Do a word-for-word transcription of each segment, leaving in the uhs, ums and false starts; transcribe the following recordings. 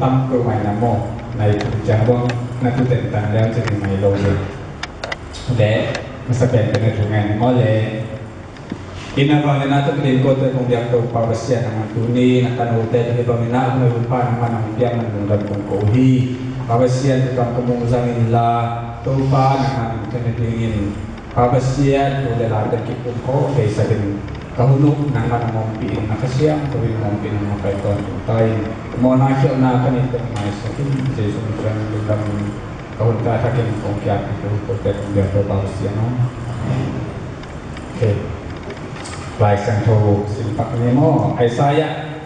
Tam ko mai na maw, nai tu ciang bang na tu ten tan liang ciang mai lo je. Le, masa pen pen na tu ngai maw le. Ina bang na tu pen ko te kong biak Topa Pasian nangman tuni na kanu te tu bang na mai upa nangman nang biak nang dam kong ko hi. Pa Pasian tu kam ko mung zang in la Topa nangman tu na ding in. Pa Pasian, tu le la te kip um ko, kei sa in ka hun uh nangman hong ompih in, na Kha Siangtho in hong ompih in, hong kai tawntung ta in. Mawhna khialhna ka neih teng maisak in, Jesuh min suang lungdam in ka hun ka thakin kong kiap in, ko te kong biak Topa Pasian aw. Okay. Lai Siangtho sim pak ni maw, Isaiah.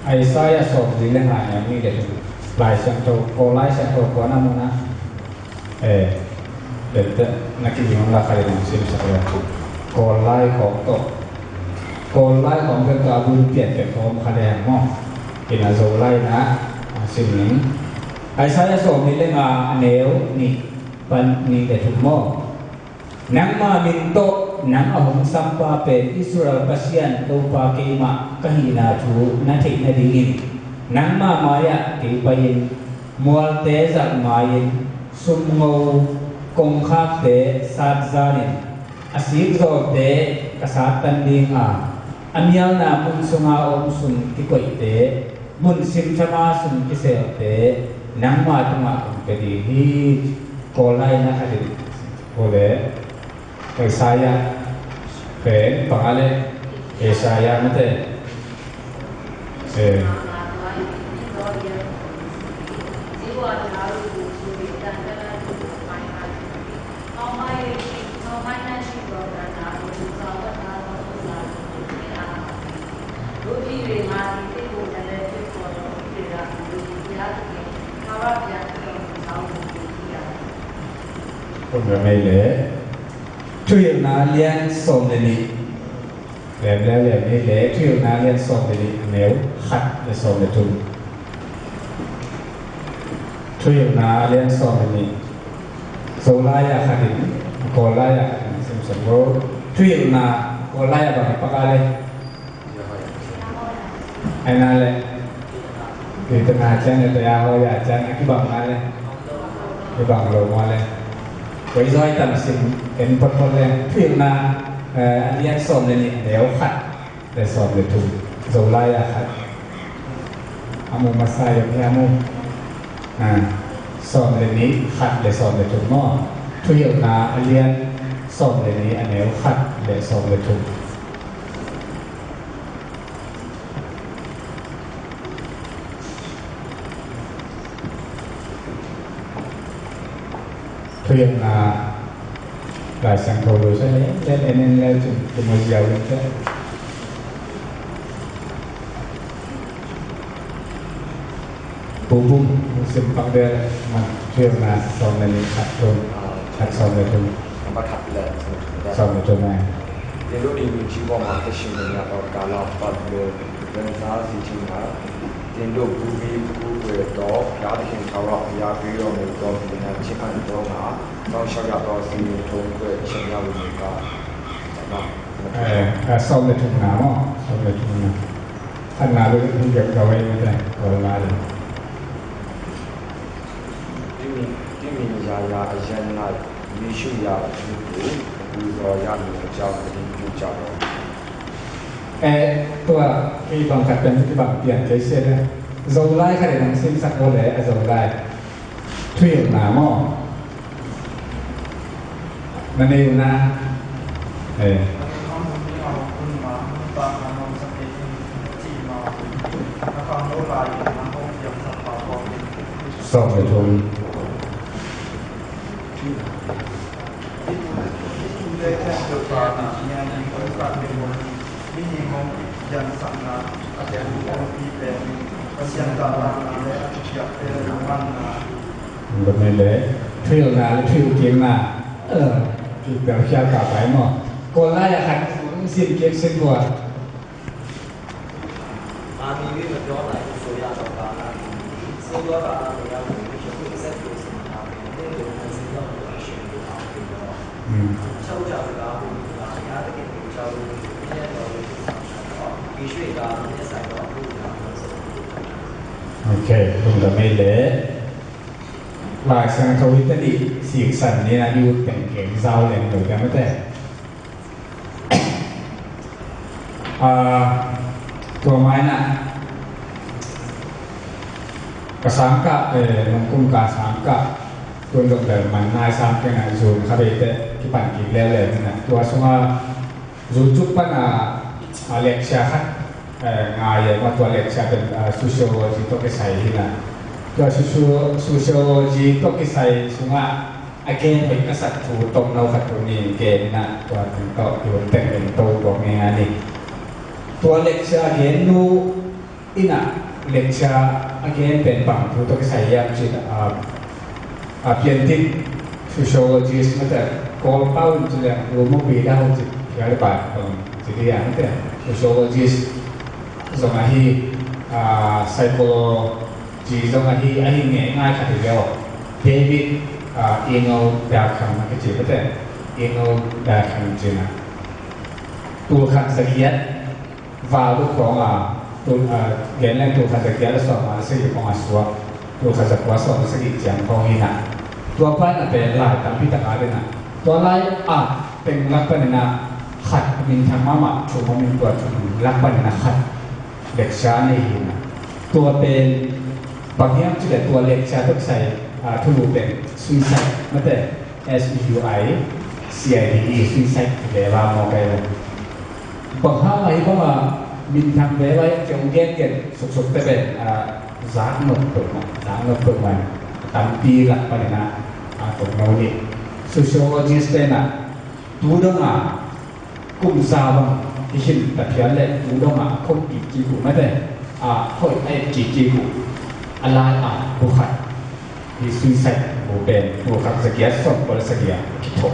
Isaiah sawmli le nga, neu nih le thum. Lai Siangtho, Kawl Lai Siangtho kua na mu na. Eh, dente, na kizing la kha le nong simsak le. Kawl Lai khawng tawh. Kawl Lai khawng pen tua bul pian pen khawng kha le maw. Ina Zolai na, ah, sim ning. Isaiah sawmli le nga, neu nih pan nih le thum maw. Nangma min tawh nang a hong sampa pen Israel Pasian Topa keimah ka hihna thu na theih nadingin nangma mai-ah kei pai-in mualte zak mai-in sumngo kongkhakte satzanin a sikzawlte ka sattan ding a, a mialna mun sunga om sum kikoihte mun simthama sum kiselte nangma tungah kong pia ding hi. Kawl Lai na khat in Ole, Isaiah pen panga le, Isaiah mate. Eh. Kong rang ei le. Thuhilhna lian sawm le nih. Lem le lem ei le. Thuhilhna lian sawm le nih, a neu khat le sawm le thum. Thuhilhna lian sawm le nih. Zolai a khat in, Kawl lai a khat in, sim sawm lo. Thuhilhna, Kawl lai a bang hi paka le. Aina le. Kei tena ciang le, taya hoya ciang a kibang na le. Kibang lo ma le. Koi zoi tam sim en potpot le. Thuhilhna, eh, a lian sawm le nih, a neu khat le sawm le thum. Zolai a khat. A mu masa yom hi a mu. Ah, sawm le nih, khat le sawm le thum maw. Thuhilhna a lian sawm le nih, a neu khat le sawm le thum. Thuhilhna Lai Siangtho lo sa le, le, en en le cin, cin mo ziau le cin. Bum bum, sim pak de, man, Thuhilhna sawm le nih, khat thum, khat sawm le thum. Number khat le, sawm le thum, eh. သင်တို့သည် မြေကြီးပေါ်မှာ အသက်ရှင်သမျှသော ကာလပတ်လုံး ဝင်စားစေခြင်းငှာ သင်တို့ ပူပြီးကိုးကွယ်သော ဘုရားသခင် ထာဝရဘုရား ပေးတော်မူသော ပညာချစ်အပ်သောငှာ စောင့်ရှောက်ရသော စီရင်ထုံးဖွဲ့ချက်များ ဝင်နေပါ။ အဲ အဲ စောင့်နေထုံးနာနော် စောင့်နေထုံးနာ ခဏလေး ဒီကဝဲနေတဲ့ ဟောလာတယ်။ ပြုမည် ပြုမည်ရာရာအရပ်၌ မီးရှို့ရာအမှုကို ပူဇော်ရမည်အကြောင်း သတိပြုကြလော့။ Eh, tua, kei bang khat pen kei bang pian kei sia le. Zolai khat in hong simsak bo le, a Zolai. Thuhilhna maw. Na nei uh na. Eh. Sawm le thum. Thuhilhna le thuhilhkikna. Eh, kipelkhial ka pai maw. Kawl lai a khat sin kik sin kua. Ok, lungdam ei le. Lai Siangtho hi tadi siksan ni na i ut teng keng zau leng lo dam ate. Ah, tua mai na ka sangkah, eh, nungkum ka sangkah tun dok bel man nai sang keng a zun kha bei te kipan kik leu leu na tua sunga YouTube pan a, a lecture khat, eh, ngai e, ma tua lecture pen, eh, sociology tawh kisai hi na. Tua socio-, sociology tawh kisai sungah a gen hoih ka sak thu tomno khat tu ni gen na tua teng tawh i hun teng in to tuak ngai ni. Tua lecture gen nu in a lecture a gen pen bang thu tawh kisai hiam cih a, a piantin sociologist mate Kawlpau in ci leng Rumo Bidau ci phial le pai bang ci liang te sociologist zong ahi, a, psychology zong ahi, ahi ngei ngai khat hi leo David, a, Ingo Dakhang na kici mate Ingo Dakhang ci na tul khat za giat Val tuk khawng a, tul, a, gen leng tul khat za giat le sawm nga le sagih khawng a suak, tul khat za kua sawm le sagih ciang khawng hi na. Tua pan a pen lai tampi tak a le na. Tua lai a teng lak pan in a khat minthang mahmah thu maw min tua thu lak pan in a khat lecture nei hi na. Tua pen bang hiam cih leh tua lecture tawh kisai, a, thulu pen suicide mate S U I C I D E suicide ti le va maw kai le. Bang hang a hi bang a minthang ve vai ciang gen gen suksuk te pen, a, zak nop peuhmah, zak nop peuhmah tampi lak panin a, a, tok no ni. Sociologist te na tu dong a kum za bang hi hin ta phial le tu dong a khop kik kik uh mate a hoih a et kik kik uh a lai a bu khat. Hi suicide bu pen tul khat za giat sawm kua le sagih a kitho.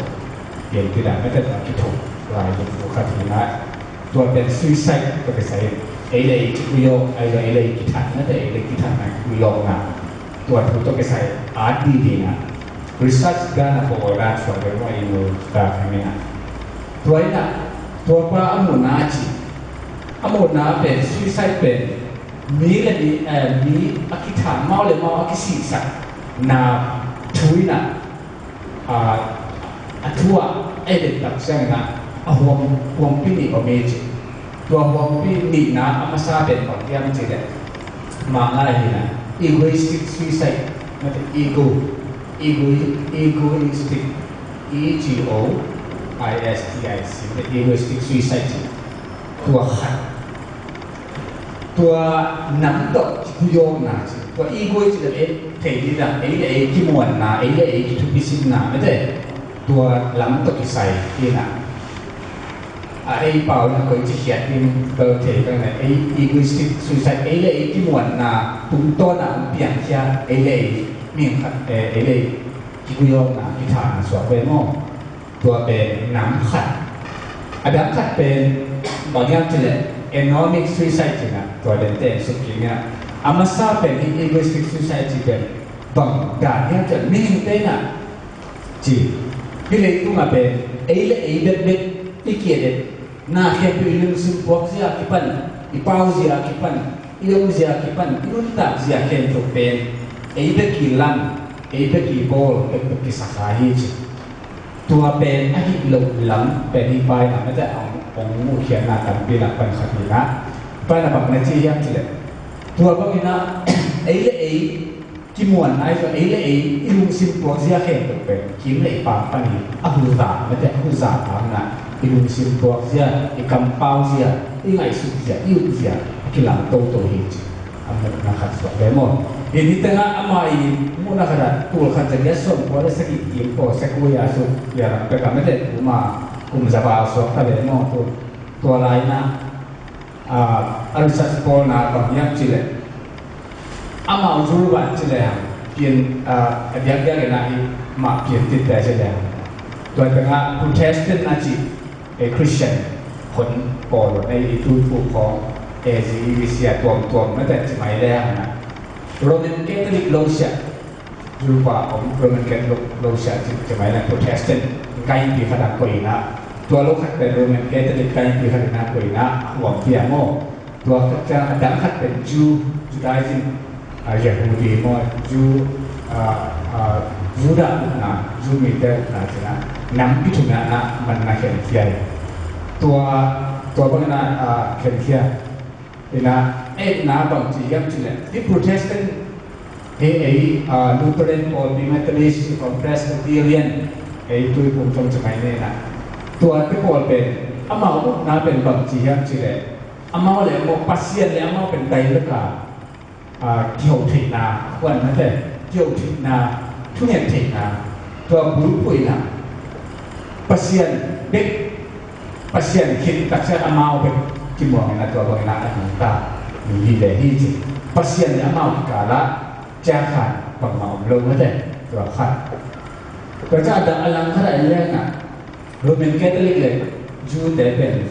Pian ti dan mete a kitho lai bu khat hi na. Tua pen suicide tua kisai ei le ei kikuyawk, ei le ei le ei kithat mete ei le kithat na kikuyawk na. Tua thu tua kisai a di di na. Research dan a pawl dan suak le mua i mu ta kami na. Tua ina tua pa a mu na ci. A mu na pen suicide pen mi le mi, eh, mi a kitha mau le mau a kisihsak na thu ina, ah, a thu a ei den tak siang ina a huam, huampi nih om e ci. Tua huampi nih na a masa pen bang hiam ci le ma ngai hi na egoistic suicide mate ego, ego, egoistic, E G O I S T I C mate egoistic suicide ci. Tua khat Tua nam tawh kikuyawkna ci, tua ego i ci leh ei thei ding a, ei le ei kimuanna, ei le ei kithupisinna mete. Tua lam tawh kisai hi na. A ei pau na koi ci khiat ding bel thei bel na ei egoistic suicide, ei le ei kimuanna tungtawn a hong piangkhia, ei le ei mihing khat, eh, ei le ei kikuyawkna, kithana suak ve maw? Tua pen nam khat. A dang khat pen bang hiam cih leh anonymous suicide ci na tua den te en suk kik ni a. A masa pen hi egoistic suicide ci pen bang dan hiam cih leh mihingte na ci. Hih leitung a pen ei le ei bekbek i kiat et na khempeuh i lungsim puak zia kipan, i pau zia kipan, i om zia kipan, i nuntak zia khempeuh pen ei bek i lam, ei bek i bawl, ei bek i sakha hi ci. Tua pen a hih loh lam pen hi pai na mete a hong, hong muhkhiatna tampi lak pan khat hi na. Pai na bang na ci hiam cih leh tua bang hi na ei le ei kimuan ai tua ei le ei i lungsim puak zia khempeuh pen kim le i pang pan hi a huza mete a huza pang na i lungsim puak zia i kampau zia i ngaihsut zia i ut zia a kilam toto hi ci. A muhna khat suak ve maw? Hi ni tengah ama i muhna khat ah tul khat za giat sawm kua le sagih kim pawl sekui a suk ya lam pek a mete tuma kum za val suak ta ve maw? Tu tua lai na, ah, a research pawl na bang hiam cih leh amau zul ban cih leh pian, ah, a diakdiak in a i mah pian tinte cih leh tua tengah Protestant na cih ei Christian hon pawl ei i tuiphum khawng A Z E B C a tuamtuam mete ci mai le hang na Roman Catholic lo siah, Jehovah om Roman Catholic lo siah ci, ci mai le Protestant kaipi khat a koihna tua lo khat pen Roman Catholic kaipi khat in a koihna a huam piang maw? Tua khat ciang a dang khat pen Jew, Judaism Yahudi maw, Jew, Judah ukna, Jew mite ukna cih na nampi thumna man na khenkhia hi. Tua tua bangin na khenkhia. Ina, eitna bang ci hiam cih leh, hih Protestant, hih ei Lutheran pawlpi, Methodist, Presbyterian, ei Tuiphum tawh ci mai ni na. Tuate pawl pen amau ukna pen bang ci hiam cih leh, amau le amau, Pasian le amau pen tai laka kiho theihna, huan mate, kiho theihna, thunget theihna, tua bulphuhna, Pasian bek, Pasian khit taksa amau bek kimuang ina, tua bangin a nungta mi hi le hi ci. Pasian le amau kikala ciakhan bangmah om lo mate, tua khat. Tua ciang a dang a lang khat a en leng na, Roman Catholic le Jew te pen,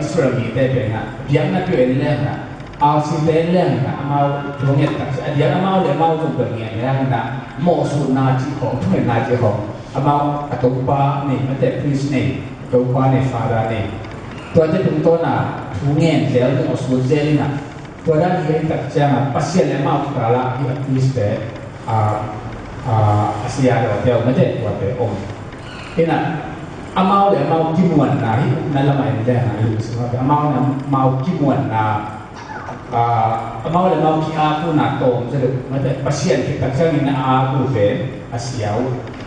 Israel mite pen a biakna peuh en leng na, R C te en leng na, amau thunget taksa a diak, amau le amau zong pen ngen leng na, mawhsutna cih khawng, thungetna cih khawng, amau a topa nei mate, priest nei, a topa nei, father nei. Tuate tungtawna thungen zel, mawhsut zel ina, tua dan hi a, hih tak cianga Pasian le amau kikala hih a priest te, a sia dawte uh mate, tuate om. Ina, amau le amau kimuanna, hih na lamah en leng na, lungsim amau le amau kimuanna, amau le amau kiakuna tawm zet uh mate, Pasian khit tak ciangin a aku pen a sia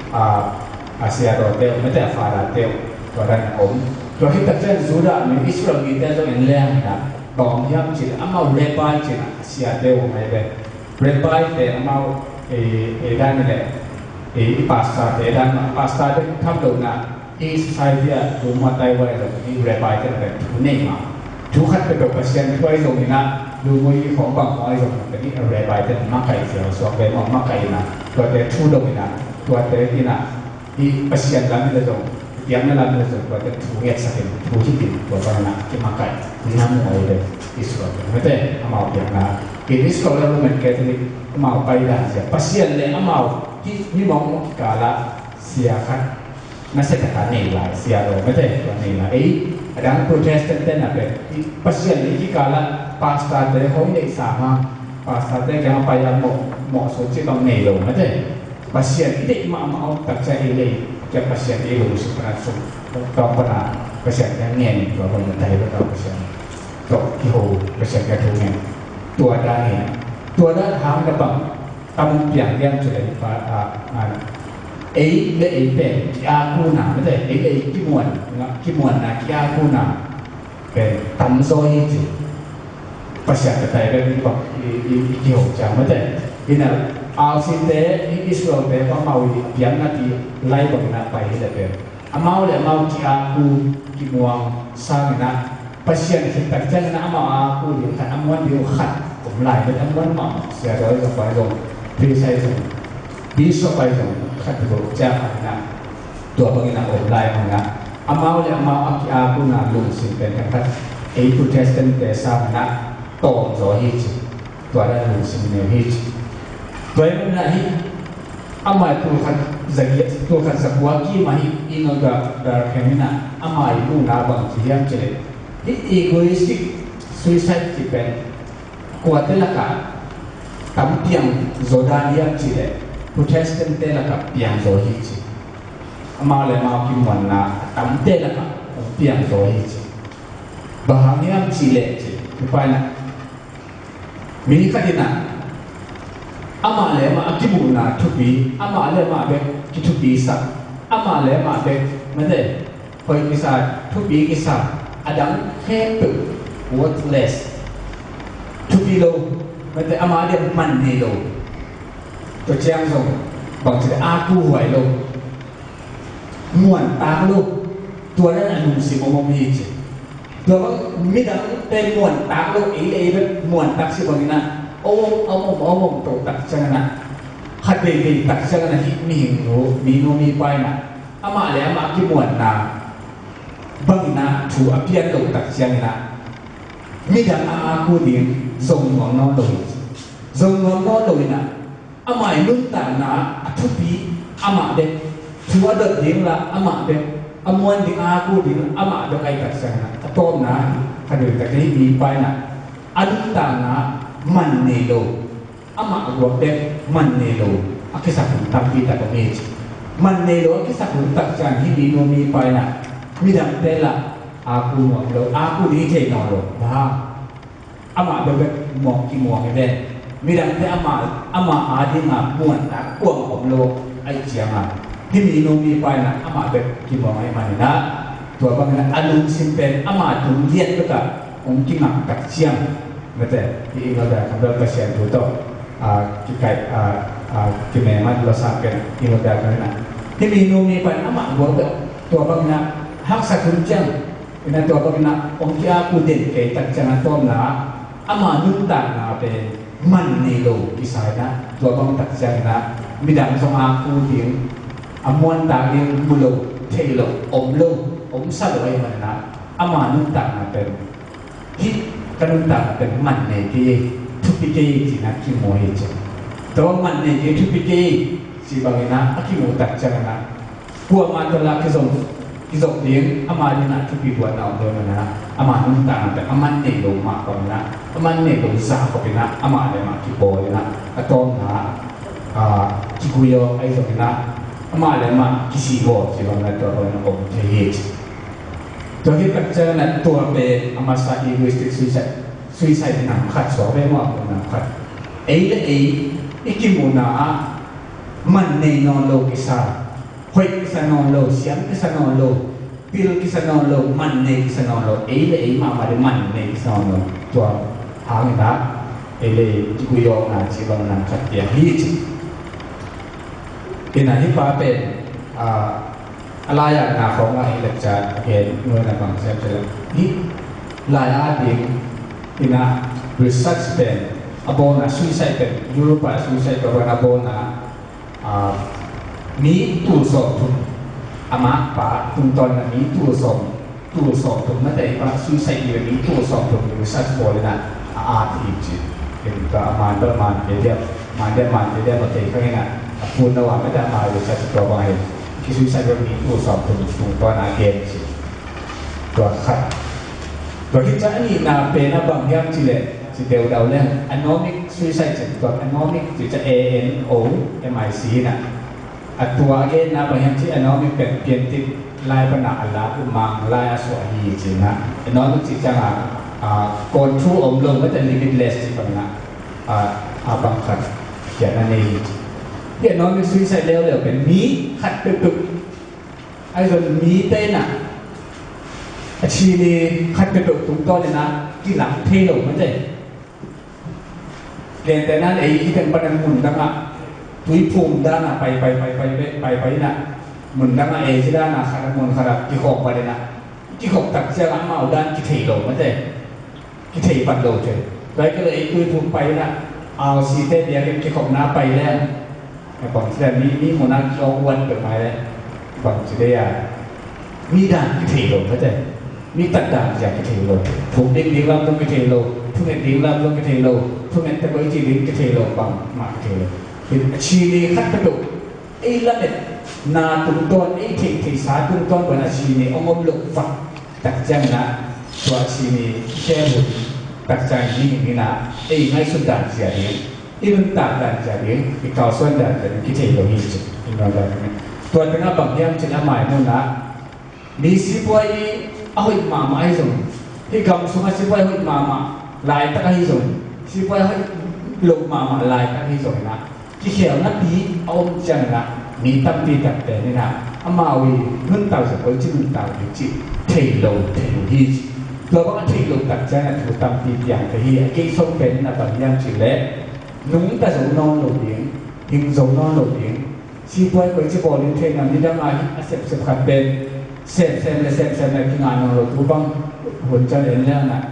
uh, a sia dawte uh mate, a father te uh, tua dan om. Tua khit tak ciang Judah mi, Israel mite zong en leng na, bang hiam cih leh amau rabbi cih na, a siate uh mai ve. Rabbi te amau, e, e dan le, e, i pastor te dan, pastor te tham lo na, i society a, tu ma tai wai lo, i rabbi te le thu nei ma. Thu khat pe pe Pasian thu ai zong ina, lu mo i khong bang khong ai zong pe i rabbi te ma kai zia, so be ma ma kai na. Tua te thu lo ina, tua te ina, i Pasian lam le zong, biakna lam le zong, tua te thu ngetsak in, thu hi in, tua bang na, ki ma kai, ni na mu ai le, Israel. Mate, amau biakna. Israel le Roman Catholic amau pai dan sia. Pasian le amau ki, mi mong mong kikala sia khat. Na sia khat nei lai, sia lo, mate, tua nei lai. Ei, a dang Protestant te na pen, Pasian le kikala pastor te hoi nei sa ma, pastor te kiang pai a mawh, mawhsut cih bang nei lo, mate. Pasian i deih mahmah om taksa ei le ei, kia Pasian ei lungsim pana sung, tawng pana Pasian te ngen, tua bang na tai lo tawng Pasian. Tua kiho Pasian ka thu ngen. Tua dan hi. Tua dan hang na bang tam piang liang cu lei pa a, a, ei le ei pen kiakuna mate, ei le ei kimuan, kimuanna kiakuna pen tam zaw hi ci. Pasian ka tai pen i bang i, i, i kiho ciang mate. Ina, ausinte, i Israel te pa mau i piang na ti lai bang na pai hi le pen. Amau le amau kiaku kimuang sangin ah Pasian khit tak ciangin ah amau a aku ding khat, a muan ding khat om lai, a muan mah sia dawi zong pai zong, priest ai zong, bishop ai zong, khat ding ciang khat in ah tua bangin ah om lai, amau le amau a kiakuna lungsim pen khat ei Protestant te sangin ah tawm zaw hi ci. Tua dan lungsim neu hi ci. Tua hi manin ah hih amah i tulkhat zagiat, tulkhat zakua kim ah hih Inga Gar, Garkhem in ah amah i muhna bang ci hiam cih leh, hih egoistic suicide cih pen kuate lakah tam piang zaw dan hiam cih leh Protestant te lakah piang zaw hi ci. Amau le amau kimuanna a tamte lakah piang zaw hi ci. Bang hang hiam cih leh ci, mi pa in ah mi khat in ah amah le amah a kimuhna thupi, amah le amah bek kithupisak, amah le amah bek mate, hoih kisa, thupi kisa, a dang khempeuh worthless, thupi lo mate, amah le man nei lo. Tua ciang zong bangci le a kuhuai lo. Muantak lo, tua dan a lungsim om om hi ci. Tua bang midangte muantak lo, ei le ei bek muantak si bangin ah om om om om om to tak ciangin ah, khat veivei tak ciangin ah hih mihing nu, minu mipa in ah amah le amah kimuanna bangin ah thu a pian lo tak ciangin ah midang a aku ding zong nuam nawn lo hi ci. Zong nuam nawn lo in ah amah i nuntakna a thupi amah bek, thu a dot ding la amah bek, a muan ding a aku ding amah bek ai tak ciangin ah a tawpna hi. Khat veivei tak hih mipa in ah a nuntakna man nei lo, Amah guak bek man nei lo a kisak hun tampi tak om hi ci. Man nei lo a kisak hun tak ciang hih minu mipa in ah midangte lah a ku nuam lo, a ku ding thei nawn lo. Bang hang? Amah bek bek muang kimuang hi ven. Midangte amah, amah a dinga muantak kuamah om lo ahih ciangin hih minu mipa in ah amah bek kimuang ahih manin ah, tua bangin ah a lungsim pen amah tung lian bek ah hong kingak tak ciang, mate, hih i nolh dan kham bel Pasian thu tawh, ah, kikaih, ah, ah, kimemmat lo sa pen i nolh dan kham in ah hih minu mipa in amah guak bek, tua bangin ah haksa tung ciang in ah tua bangin ah hong ki-a ku den kei tak ciang a tawpna ama nuntakna pen man nei lo kisa in ah, tua bang tak ciang in ah midang zong a ku ding, a muantak ding mu lo, thei lo, om lo, om sa lo ahih manin ah ama nuntakna pen, hih ka nuntakna pen man nei kei, thupi kei ci-in ah kimu hi ci. Tua man nei kei, thupi kei ci bangin ah a kimu tak ciang in ah kuamah tawh lah kizom, kizom ding, ama ding ah thupi buatna om lo ahih manin ah ama nuntakna pen a man nei lo mah bangin ah, a man nei lo zah khop in ah amah le amah kibawl in ah, a tawpna ah, kiguih ahi zongin ah amah le amah kisihbawl ci bangin ah tua bangin ah om thei hi ci. Tua hi tak ciangin ah tua pen a masa egoistic suicide, suicide nam khat suak ve maw, nam khat. Ei le ei i kimuhna ah man nei nawn lo kisa, hoih kisa nawn lo, siam kisa nawn lo, pil kisa nawn lo, man nei kisa nawn lo, ei le ei mahmah ding man nei kisa nawn lo. Tua hangin ah ei le ei kiguih awkna ci bang nam khat piang hi ci. Ina hih pa pen, ah, a lai-atna khawng ah hih lecture a gen nuai na bang siam ci leh, hih lai-at ding ina research pen a bawlna suicide pen, Europe ah suicide program a bawlna, ah, mi tul sawmthum, a makpa tungtawn in ah mi tul sawm, tul sawmthum, mate, i pa suicide i mi tul sawmthum research bawl in ah a at hi ci. Ken ka a man bel man kei diam, man diam man kei diam, mate, ka in ah a phun na wa, mate, a man research tua bang hi. Ki suicide bel mi tul sawmthum tungtawn a gen ci. Tua khat. Tua khit ciang a nihna pen a bang hiam ci leh, ci deudau leng, anomic suicide ci. Tua anomic ci ciang A N O M I C in ah, a tua a genna bang hiam ci, anomic pen piantit lai pan a lak uh mang lai a suah hi ci-in ah, anomic ci ciang a, ah, control om lo, mate, limitless ci bang in ah, ah, a bang khat khiatna nei hi ci. Hih anomic suicide leuleu pen mi khat peuhpeuh, ahi zong mite in ah a chini khat peuhpeuh tungtawn in ah kilang thei lo, mate. Gentehna in ei i teng pan a mun dang ah tuiphum dan a pai pai pai pai pai pai in ah, mun dang ah ei ci dan a khat a mun khat ah kikhawm pan in ah, kikhawm tak ciang a amau dan kithei lo, mate. Kithei pan lo thei. Tua hi kei leh ei tuiphum pai in ah, R C te biakinn kikhopna pai leng, a bang ci leh mi, mi mun ah ki-awkward peuhmah leh, bang ci leh a, mi dan kithei lo, ka ci, mi tat dan ci a kithei lo. Phum ding ding lam zong kithei lo, thunget ding lam zong kithei lo, thunget teh koici ding kithei lo, bangmah kithei lo. A chini khat ka tuk, ei lametna tungtawn, ei theihtheihsa tungtawn bang a chini hong om loh vak tak ciangin ah, tua chini i khem hun tak ciangin, mihing in ah ei ngaihsut dan zia ding, i nuntak dan zia ding, i kalsuan dan zia ding kithei lo hi ci. Tua tengah bang hiam cih leh a mai munah mi sipuai a hoih mahmah ahi zong, hih gam sungah sipuai a hoih mahmah laitak ahi zong, sipuai a hoih loh mahmah laitak ahi zong in ah, kikhelnapi a om ciangin ah mi tampi tak pen in ah amau i nuntak zong koici nuntak ding cih thei lo, thei lo hi ci. Tua bang a thei lo tak ciangin ah thu tampi piang thei hi. A gei sawm pen in ah bang hiam cih leh, nungta zo nawn lo ding, hing zo nawn lo ding, sipuai koici bawl ding thei na, nidang a hih a sepsep khat pen semsem le semsem le kingah nawn lo, tu bang hun ciang en leng ah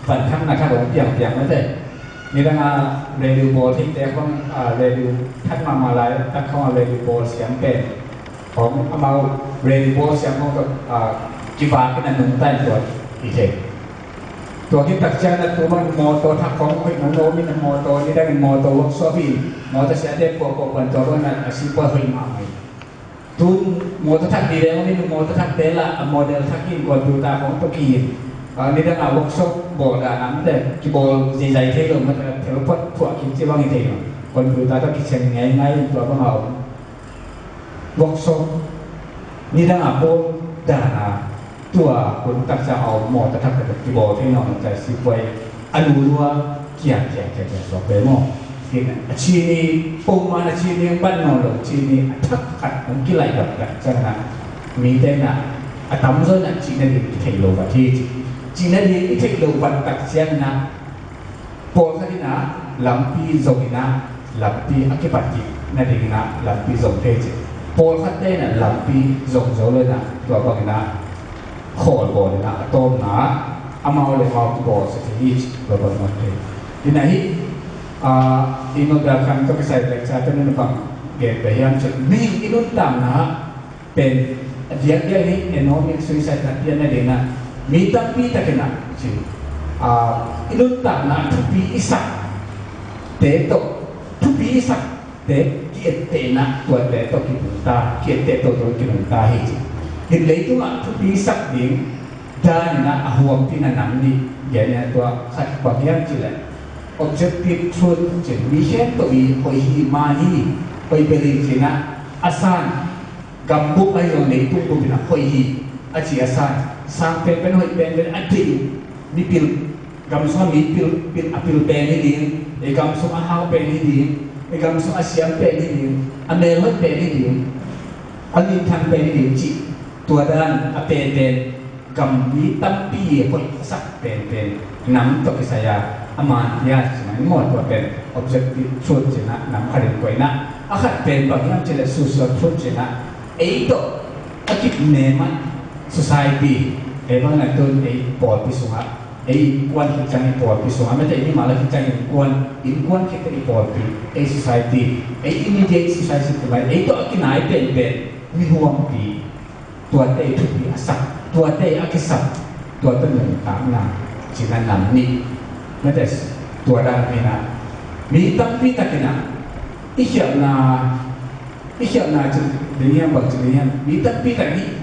vanthakna khat hong piangpiang mate. Nidang a radio bawl theite khong, a, radio that mahmah laitak khong a radio bawl siam pen khong, amau radio bawl siam khong tawh, a, kivak in a nungta in tua hi thei. Tua khit tak ciangin ah tu bang mawtaw thak khong hoih nono in, mawtaw, nidang in mawtaw workshop in mawtaw siate puakpuak pan tua bang a sipuai hoih mahmah hi. Tu mawtaw thak ding leng om in, mawtaw thakte lah a model thak in, computer khong tawh ki in, Ah, nidang a workshop bawl dan a mate kibawl zeizai thei lo mate, thil phuat phuah kik ci bang hi thei lo. Computer tawh kiceng ngeingai tua bang a om. Workshop nidang a bawl dan a tua hun taksa a om maw, taktak kibawl thei nawn lo, tua sipuai a lulua kia kia kia kia suak ve maw. Tin a cini, pongman a cini ang ban nawn lo, cini a thak khat ang kilai dak dak ciangin ah mite in ah a tamzaw in ah cihna ding i theih lo vat hi ci. Cihna ding i theih lo vat tak ciangin ah pawlkhat in ah lampi zong in ah lampi a kipat kik nading in ah lampi zong thei ci. Pawlkhatte in ah lampi zong zo lo in ah tua bang in ah khawl bawl in ah a tawpna ah amau le amau kibawlsia thei hi ci, tua bang mah thei. Hi in ah hih, ah, i nopna khang tawh kisai lecture te nunung bang gen pia hiam cih leh, mihing i nuntakna ah pen a diakdiak hi, economic suicide na pian nading in ah mi tampi tak in ah ci, ah, i nuntakna ah thupi i sakte tawh, thupi i sak te ki-ettehna tuate tawh kinungta, ki-etteh toto kinungta hi ci. Hi in leitungah thupi sak ding dan in ah a huampi na nam nih gen in ah tua khat bang hiam cih leh objective truth ci, mi khempeuh i hoih hi, man hi, hoih bel hi ci in ah a san, gambup ahi zong leitung bup in ah hoih hi a ci a san, sang penpen hoih penpen a deih uh, mipil, gam sung a mipil, pil, a pil pen hi ding, ei gam sung a hau pen hi ding, ei gam sung a siam pen hi ding, a melhoih pen hi ding, a minthang pen hi ding cih, tua dan a penpen gam mi tampi hoih a sak penpen nam tawh kisai a, a man hi a ci mai maw, tua pen objective truth ci in ah nam khat in koih in ah, a khat pen bang hiam cih leh social truth ci in ah ei tawh a kip ne man society, ei bang na tun ei pawlpi sungah, ei innkuan khit ciang i pawlpi sungah, mate ei mimal a khit ciang innkuan, innkuan khit teh i pawlpi, ei society, ei immediate society tua, ei tawh a kinai penpen mi huampi, tuate i thupi a sak, tuate a kisap, tuate nuntakna ci in ah nam nih, mate tua dan hi in ah mi tampi tak in ah i khialhna, i khialhna ci ding hiam, bang ci ding hiam, mi tampi tak in ah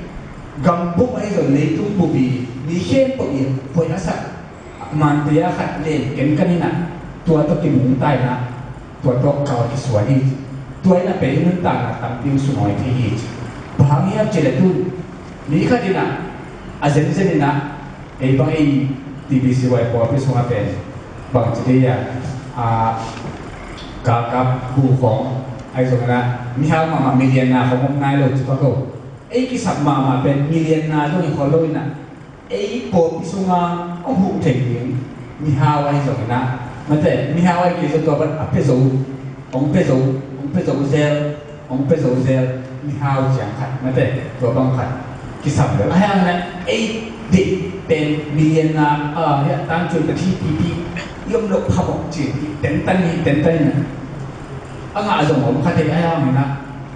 gambup ahi zong leitung bup i mi khempeuh i hoih a sak mante a khat len ken kan in ah tua tawh kinungta in ah tua tawh kal kisuan hi. Tua in ah pen i nuntakna tampi hong sunawi thei hi ci. Bang hang hiam cih leh tun mi khat in ah a zenzen in ah ei bang ei T B C Y pawlpi sungah pen bang ci ding hiam, a, galkap bu khong ahi zongin ah mihau mahmah millionaire khong om nai lo ci pah ko. Ei kisap mahmah pen millionaire zong hi khol lo in ah ei pawlpi sungah hong huh thei ding mihau ahi zongin ah, mate mihau ahi kei zong tua bang a pia zo, hong pia zo, hong pia zo zel, hong pia zo zel, mihau ciang khat, mate tua bang khat kisam lel. Ahi hang in ah ei deih pen millionaire, a, hiah tangcun ka thi pipi i om loh pha bok ci, tentan hi, tentan in ah a ngah zong om kha thei. Ahi hang in ah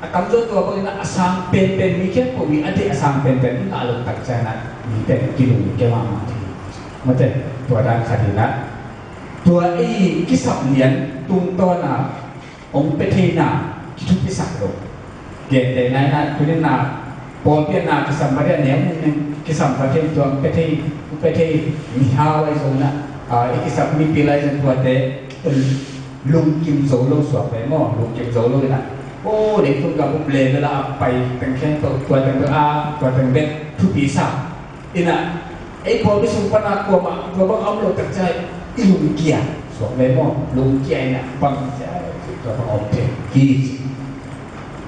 a tamzaw tua bangin ah a sang penpen, mi khempeuh i a deih a sang penpen i ngah loh tak ciangin ah mi pen kilungkia mahmah thei. Mate tua dan khat in ah tua ei kisap lian tungtawn a hong pia theihna kithupisak lo. Gentehna in ah tuni in ah pawlpi ah na kisam vat hi a, neu nungning kisam vat hi a, tua hong pia thei, hong pia thei mihau ahi zongin ah, a, i kisap mipil ahi zong tuate lungkim zo lo suak ve maw, lungkim zo lo in ah, o, leitung gam up level ah a pai teng khempeuh, tua teng bek a, tua teng bek thupi sa in ah, ei pawlpi sung pan a kuamah tua bang a om lo tak ciang i lungkia suak ve maw, lungkia in ah bang ci a, tua bang a om thei hi ci.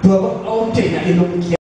Tua bang a om thei in ah i lungkia